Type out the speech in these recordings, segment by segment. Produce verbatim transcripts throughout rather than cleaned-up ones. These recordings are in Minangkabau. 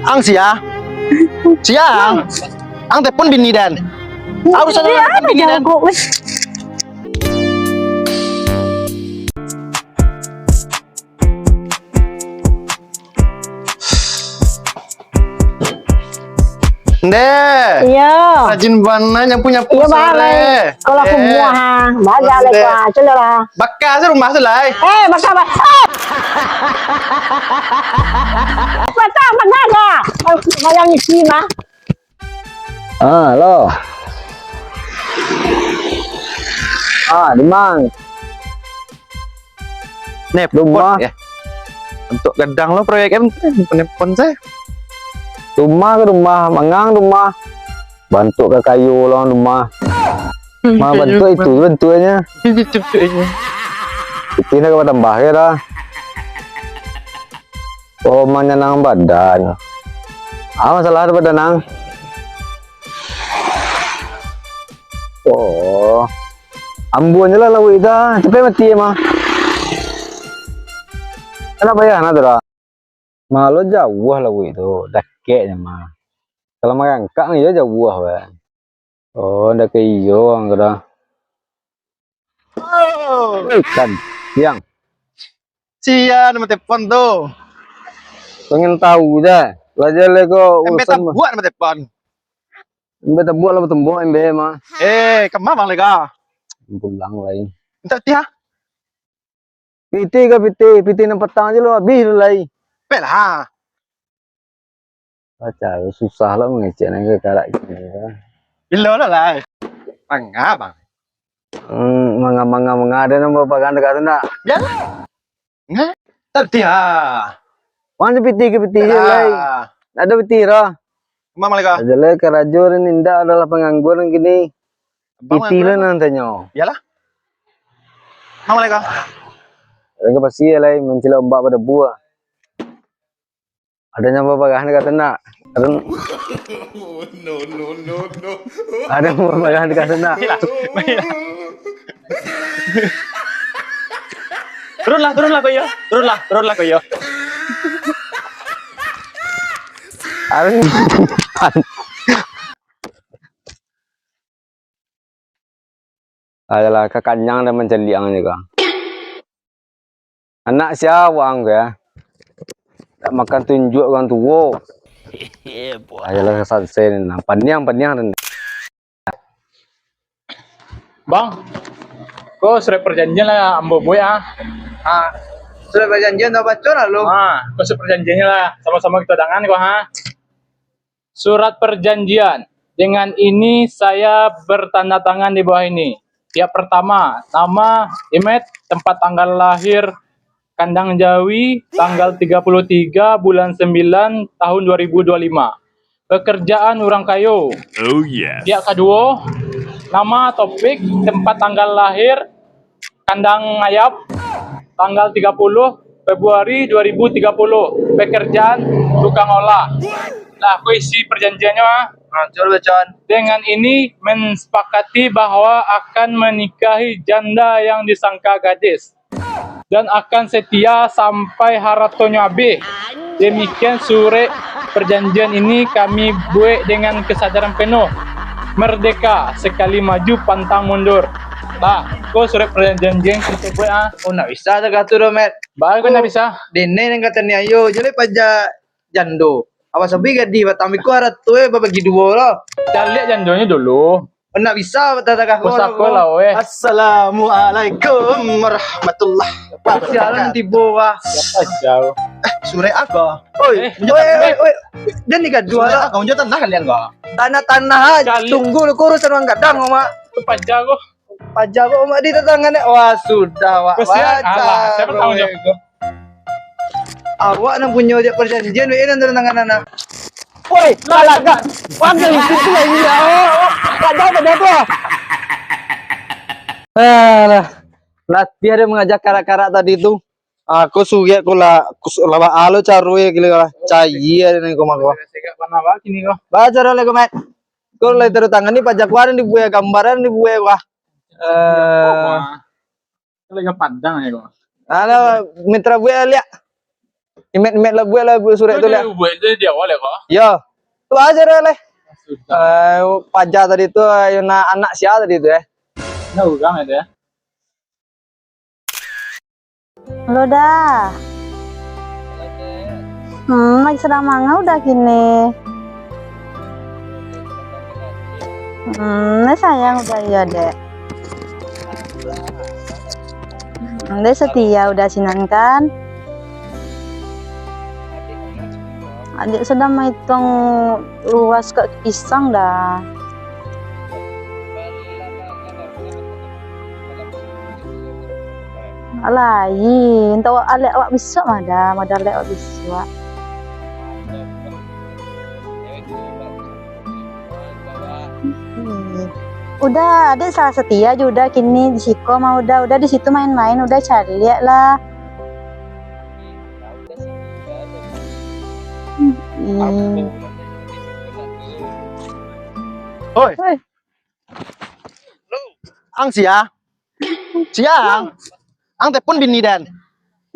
Ang sia? Sia ang? Ang telepon bini den. Harus ada telepon bini den. Ndeh. Iyo. Rajin bana nyapu-nyapu. Iyo, sore. Kalau aku muah, ha. Bagai lah. Baka se rumah tu lai. Eh, baka, ba-, eh! Baka, baka lah. Bayang isi mah. Ah, lo. Ah, Dimang. Nepot, rumah. Ya. Untuk gadang lo proyek em, nepon saya. Rumah ke rumah, mangang rumah. Bantuak ka kayo lo rumah. Mah bantuak itu bantuaknya. Itu bantuaknya. Itu nak tambah ke dah. Oh, manyanang badan. Ah, masalah ada badan, Nang. Oh. Ambuan je lah lauik dah. Tapi mati emang. Kan payah nak tu dah. Malo jauah lauik tu. Dakeknya mah. Kalau marangkak mah iyo jauah, weh. Oh, ndak ka iyo ang dah. Oh. Eh, kan, siang. Sia nama telepon tu. Pengen tahu je. Lah je le ko. Embe urusan tabuak nama telepon. Embe tabuak lah bertembok embe mah. Eh, kama bang lega? Pulang lai. Minta tiah. Pitih ka pitih, pitih nan patang je lo abih lo lai. Pek lah. Baca susah lah mangecek nan kakarak kini. Bilo lah lai. Manga bang. Hmm, manga, manga, manga ada nan propaganda kata nak. Biarlah. Ngah? Tapi ha. Mana pitih ka pitih je lai. Ada pitih lah. Mama leka. Aja lai karajo ni indak adalah pengangguran kini. Pitih lah nan tanyo. Biarlah. Mama leka. Ada pasti ya lai mencilak ombak pada buah. Ada yang babarahan kata nak. Ada yang babarahan kata nak. Turunlah, turunlah ko iyo. Turunlah, turunlah ko iyo. Ada yang Ayolah, kakanyang dan mancaliak ang juga. Anak sia wak ang ko ya? Tak makan tunjuak urang tuo. Ayolah, sansai ni nah. Paniang, paniang dan Bang, ko surat perjanjian lah ambo buek ah. Ah, surat perjanjian dah baco lah lu. Ah, ko surat perjanjiannya lah. Sama-sama kita dangan ko ha. Surat perjanjian. Dengan ini saya bertanda tangan di bawah ini. Pihak pertama, nama, Imet, tempat tanggal lahir, Kandang Jawi, tanggal tiga puluh tiga bulan sembilan tahun dua ribu dua lima. Pekerjaan urang kayo. Oh yes. Pihak kaduo, nama, Topik, tempat tanggal lahir, Kandang Ayam, tanggal tiga puluh Februari dua ribu tiga puluh, pekerjaan tukang olah. Nah, ko isi perjanjiannya ah. Hancur bacaan. Dengan ini mensepakati bahwa akan menikahi janda yang disangka gadis dan akan setia sampai haratonyo abih. Demikian surek perjanjian ini kami buek dengan kesadaran penuh. Merdeka, sekali maju pantang mundur. Bah, ko surek perjanjian kito buek ah. Oh, nak bisa tagah tu doh, Met. Bah, ko nak bisa. Dene nan kato ni ayo, jadi paja jando. Awak sabi gadih batang biko harato eh babagi duo lah. Caliak jandonyo dulu. Nak bisa batagah ko. Pusako lah weh. Assalamualaikum warahmatullah. Sialan tibo wah. Siapa jauh? Eh, surek apa? Oi, eh, oi, oi, oi. Jangan digaduh lah. Kau jangan tanah kalian kau. Tanah-tanah aja. Tunggu lu kurus orang gadang, Mak. Paja ko. Paja ko, Mak, di tangan ni. Wah, sudah, Wak. Kesian. Alah, siapa tanggung jawab? Awak nan punyo diak perjanjian, weh, nan turun tangan anak. Woi, salah gak? Panggil itu lagi. Oh, tak jawab, tak jawab. Alah, latih ada mengajar karak-karak tadi tu. Aku sugiak ku lah, ku su-, lah ba alo caro ya gila lah. Cai ada ni kau mako. Baca dah lah kau, Mat. Kau lah turun tangan ni, paja kuaran dibuai, gambaran dibuai, wah. Eh. Lagi Padang ya kau. Ada mitra gue lihat. Imet-imet lah buek lah surek tu lah. Buek tu di awal ya, kok? Yo. Tu aja dah lah. Sudah. Eh, paja tadi tu, eh, nak anak sia tadi tu, eh. Nah, urang ada ya. Halo, Da. Hmm, lagi sadang manga Uda kini? Hmm, Dek sayang Uda iyo, Dek. Hmm, Dek setia Uda sinan kan? Adiak sadang maituang ruas kok pisang, Da. Lain, tau alek awak bisuak mah, Da, mah alek awak bisuak. Hmm. Uda, adiak salah setia jo Uda kini, di siko mah Uda, Uda di situ main-main, Uda caliak lah. Hmm. Oi. Oi. Ang sia? Sia ang? Ang telepon bini den.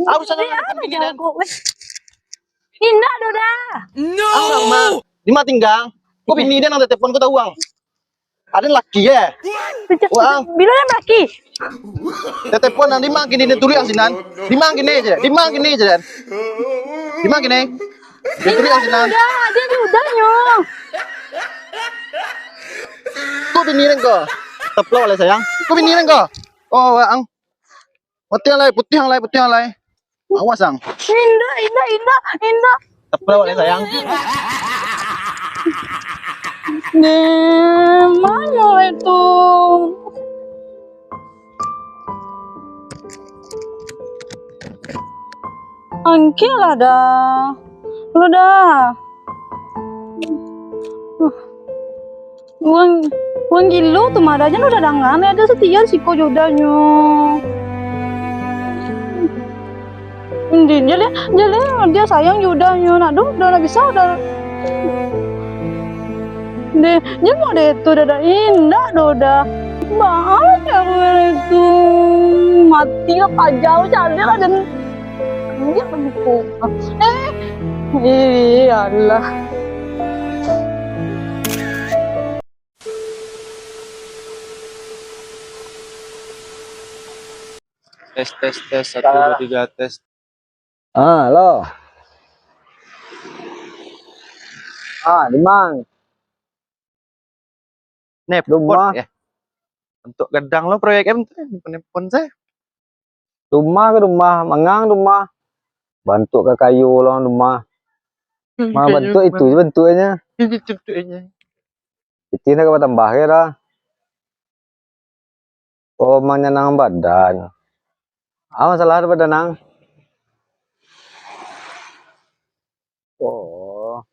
Apo urusan ang telepon bini den? Indak doh, Da. Ang urang ma? Di ma tingga? Kok bini den ang telepon, kok tau ang? Aden laki, eh? Wah. Bilo nan laki? Telepon nan di ma kini, den turuik ang sinan. Di ma kini je, di ma kini je, den. Di ma kini? Den turuik ang sinan. Uda, Uda nyo. Kok bini den ko? Taplok lah sayang. Kok bini den ko? Oh, ang. Putiah lai, putiah lai, putiah lai. Awas, ang. Indak, indak, indak, indak. Taplok lai, sayang. Deh, mano itu? Angkek lah, Da. Lu, Da. Urang, urang gilo tu mah, Da. Jan Uda danga, ado setia siko jo Uda nyo. Indi, jaleh, jaleh, dia sayang jo Uda nyo, nak doh, Uda nak bisa, Uda. Deh, jan buek deh tu, Da, Da. Indak doh, Da. Baa caro itu? Mati lah paja, cari lah, jan. Indak begitu. Eh, ih, alah. Tes, tes, tes, satu, dua, tiga, tes. Ah, halo. Ah, di ma? Nepot, rumah. Ya. Untuak gadang lo proyek em tu, nelpon-nelpon se. Rumah ka rumah, manga rumah. Bantuak ka kayo lo rumah. Hmm, mah kayo bantuak itu je bantuaknyo. Itu bantuaknyo. Itu nak ka batambah ka dah. Oh, manyanang badan. Ah, masalah ado badan ang? Oh.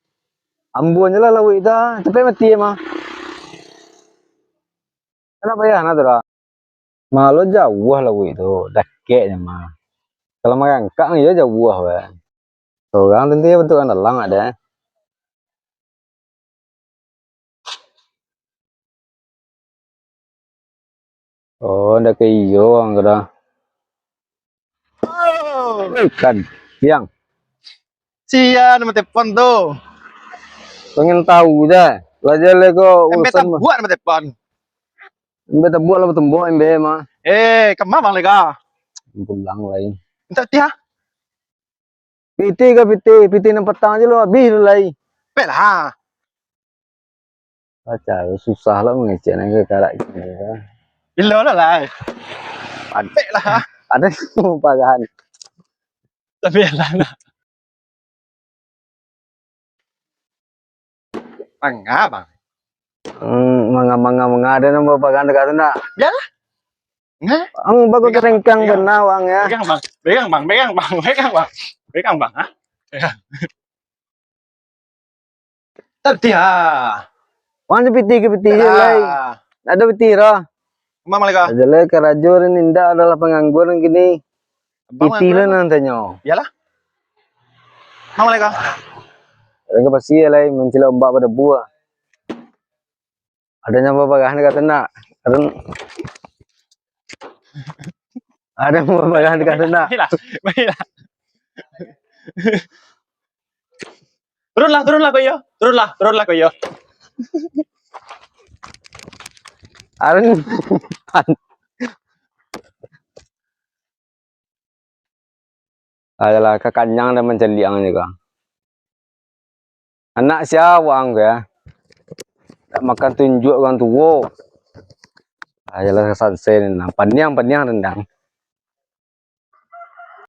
Ambuan je lah lauik tu, ah. Capek mati mah. Kan payah nah tu dah. Malo jauah lauik tu, dakek je mah. Kalau marangkak mah iyo jauah bae. Surang tu nanti bantuak dalam ado. Oh, ndak ka iyo ang kada. Oh. Kan, siang. Sia nan matelpon tu. Pengen tahu je. Lah jaleh ko. Embe urusan mah. Tabuak nan matelpon. Embe tabuak lah batumbuk embe mah. Eh, kama bang lega? Pulang lai. Minta tiah. Pitih ka pitih, pitih nan patang je lo abih lo lai. Pek lah. Baca susah lah mangecek nan ka karak kini. Bilo lah lai. Pek lah. Ado pagahan. Tapi lah. Manga, bang. Hmm, manga, manga, manga. Ado nan bapagang dek tu ndak? Bialah. Nah. Ang bagus terengkang bana wang ya. Pegang, bang. Pegang, bang. Pegang, bang. Pegang, bang. Pegang, bang. Ha? Pegang. Tapi ha. Wang di pitih ka pitih je lai. Ado pitih roh. Mama lega. Aja lai karajo ni indak adalah pengangguran kini. Pitih lah nan tanyo. Iyalah. Mama lega. Ado ka pasti lai mancilok ombak badabu ah. Ado nan babarahan ka tu ndak? Ado, ado nan babarahan ka tu ndak? Baiklah. Baiklah. Turunlah, turunlah ko iyo. Turunlah, turunlah ko iyo. Arun. Ayolah, kakanyang dan mancaliak ang juga. Anak sia waang ko ya. Tak makan tunjuak urang tuo. Ayolah, sansai ni nah. Paniang, paniang rendang.